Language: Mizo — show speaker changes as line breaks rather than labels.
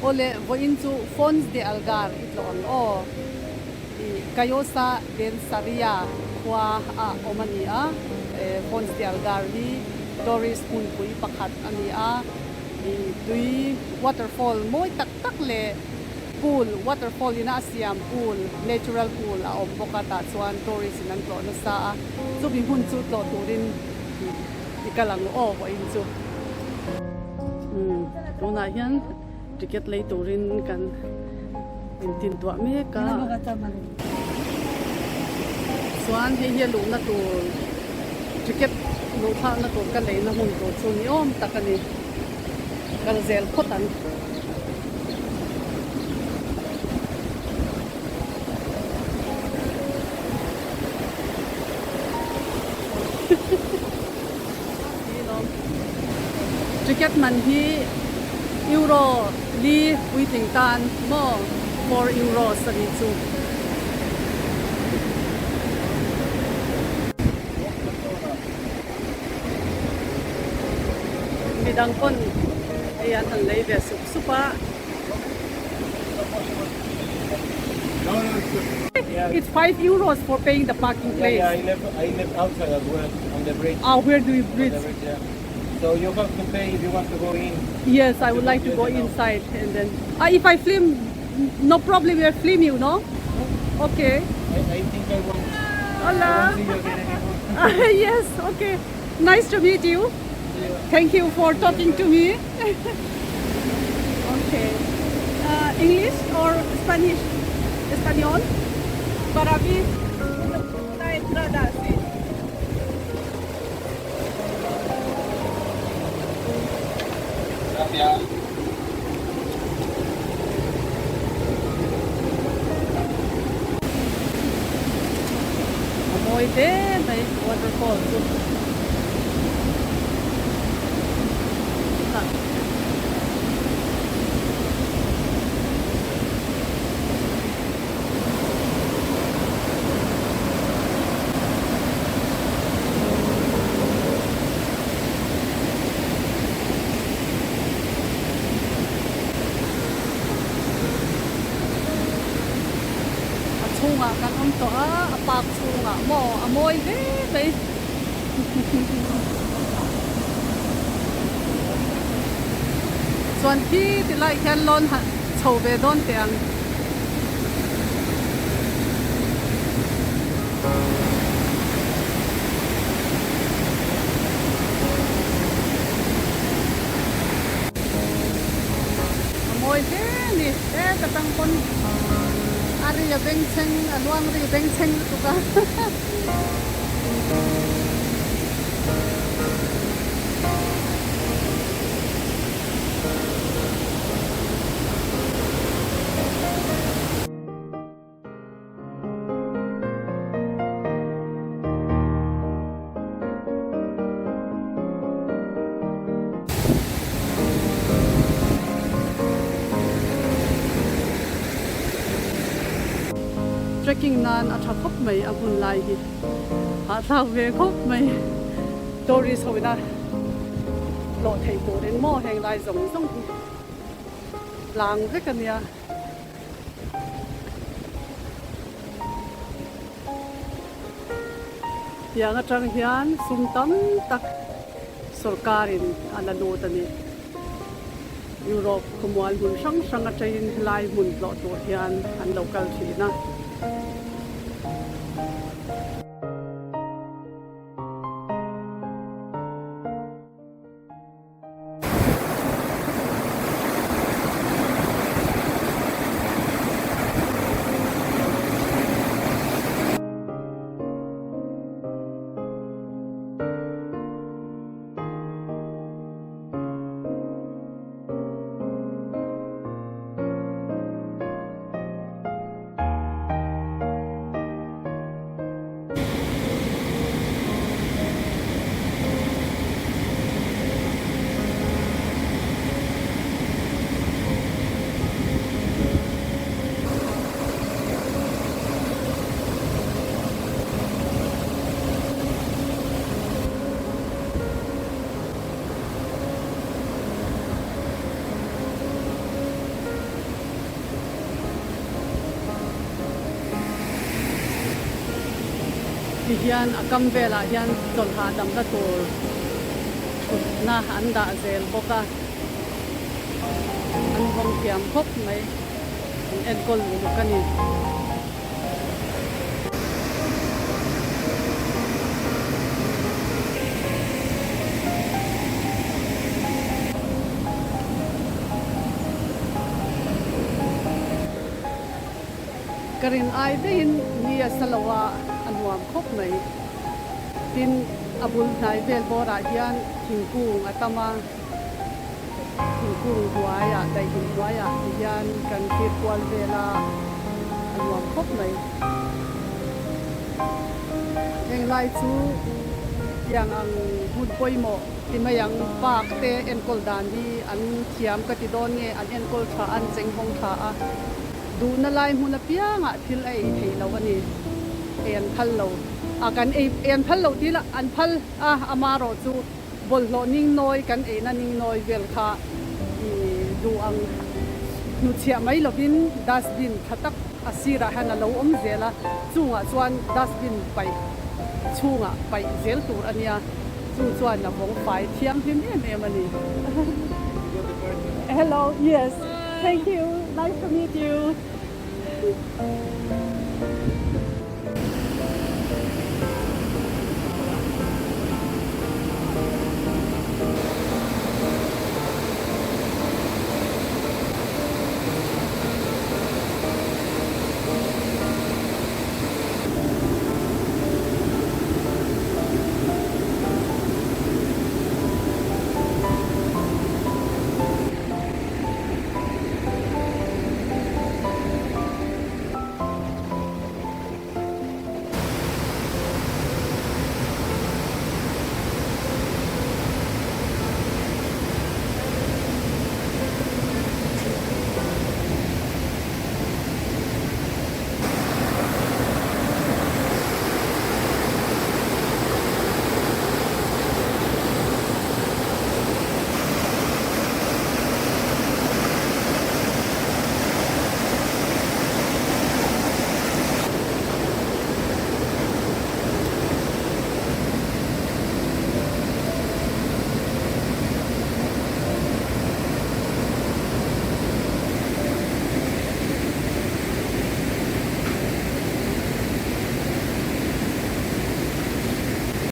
Awle vawiin chu Fons de Algar i tlawh ang aw. I Callosa d'en Sarrià khua ah awm a ni a. Fons de Algar hi tourist hmunpui pakhat a ni a. I tui waterfall mawi tak tak leh pool, waterfall ina a siam pool, natural pool a awm bawk a, tah chuan tourist in an tlawh nasa a. Chumi hmun chu tlawh turin i kal ang aw vawiin chu. Umm tunah hian ticket lei turin kan intintuah mek a. Chuan hei hi a luhna tur ticket luh thlakna tur ka leina hmun tur chu ni awm tak a ni. Kal zel phawt ang. Ticket man hi euro li puitling tan maw €4 a nih chu. Midang pawn hei an han lei ve sup sup a. It's €5 for paying the parking place.
Yeah, yeah, I live, I live outside as well on the bridge.
Ah, where do you bridge?
On the bridge, yeah. So you have to pay if you want to go in.
Yes, I would like to go inside and then. Ah, if I film, no problem, we film you, no? Okay.
I think I won't.
Hola.
I won't see you again anymore.
Yes, okay. Nice to meet you. Thank you for talking to me. Okay. English or Spanish? Español? Para mí, una entrada, sí.
Gracias.
A mawi hle mai waterfall chu. A chhungah kan awm tawh a, a park chhungah maw a mawi hle mai. Chuan khi ti lai hian lawn han chho ve dawn teh ang. A mawi hle a ni he ka tang pawn a ri a bengchheng a luang ri bengchheng lutuk a. Trekking nan a tha khawp mai a hmun lai hi hahthlak ve khawp mai tourist ho ina tlawh theih turin maw heng lai zawng zawng hi tlang vek a nia. Tiang atang hian sum tam tak sorkarin a la lut a ni. Europe khawmual hmun hrang hrang atangin helai hmun tlawh tur hian an lo kal thin a. Tihian a kam velah hian chawlh hahdamna tur thutna an dah zel bawk a, an vawng thiam khawp mai, an enkawl uluk a ni. Ka rin ai daihin ni a sa lo a, a nuam khawp mai. Tin, a bul hnai vel bawrah hian thingkung a tam a, thingkung hnuaiah, daihlim hnuaiah ti hian kan thlir kual vel a, a nuam khawp mai. Heng lai chu tiang ang hmun pawimawh ti mai ang, park te enkawl dan hi an thiam ka ti dawn nge, an enkawl tha a, an chenghawng tha a. Duhna lai hmun apiangah thil a ei thei lo a ni. Ei an phal lo. A kan ei ei an phal lo tih lah an phal a, amarawh chu bawlhhlawh ningnawi kan eina ningnawi vel kha i duh ang. Hnuchhiah mai lovin dustbin tha tak a sirah hian a lo awm zel a, chungah chuan dustbin paih chhungah paih zel tur a nia, chu chuan a vawng fai thianghlim em em a ni. Hello, yes. Thank you. Nice to meet you.